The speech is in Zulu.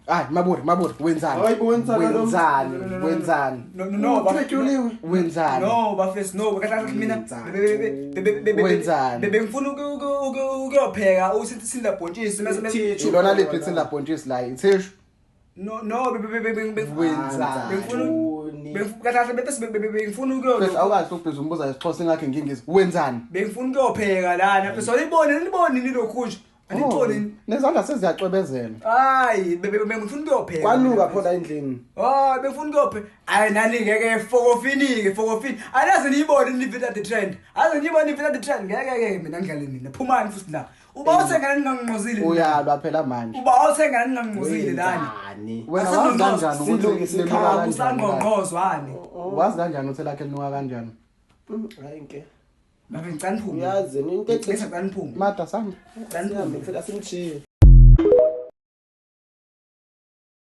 Hayi Maburi, Maburi, wenzani? Hayi bo, wenzani lo? Wenzani? No, no, no, no. Wenzani? No, no, no, Uthwetshuliwe. Wenzani? No, bafesi, no, kahle kahle mina Wenzani? Wenzani? bengifuna ukuyopheka usinda bhontshisi mase Ithishu. Ilona liphi ithinda bhontshisi la? Ithishu. No, no, Wenzani? bengifuna kahle kahle bese bengifuna Mfethu ukuyo awukazi ukubhiza umbuza isiXhosa ingakhe ngingizwe. Wenzani? bengifuna ukuyopheka lana bese alibone nilibone nilokhu nje anitholi Oh, Nezandla seziyacwebezela. hayi bengifuna ukuyopheka. Kwanuka pho la endlini. Oh, bengifuna ukuyophe. Hayi nani ngeke fokofini ke fokofini. Alaze niyibone nivita the trend. Alaze niyibone nivita the trend. Ngeke ngeke mina ngidlale nina. Phumani futhi la. Uba uthenga ninganginqozile. Uyalwa phela manje. Uba uthenga ninganginqozile lani. Wenzani? Wena wazi kanjani ukuthi Silungise linuka ikhaya, kanjani? Usangqongqozwane. Wazi kanjani ukuthi lakhe linuka kanjani? Hayi nke. Babe ngicela niphume. Uyazi into ethi Ngicela niphume. Mada sami. Ngicela niphume. asimchiye.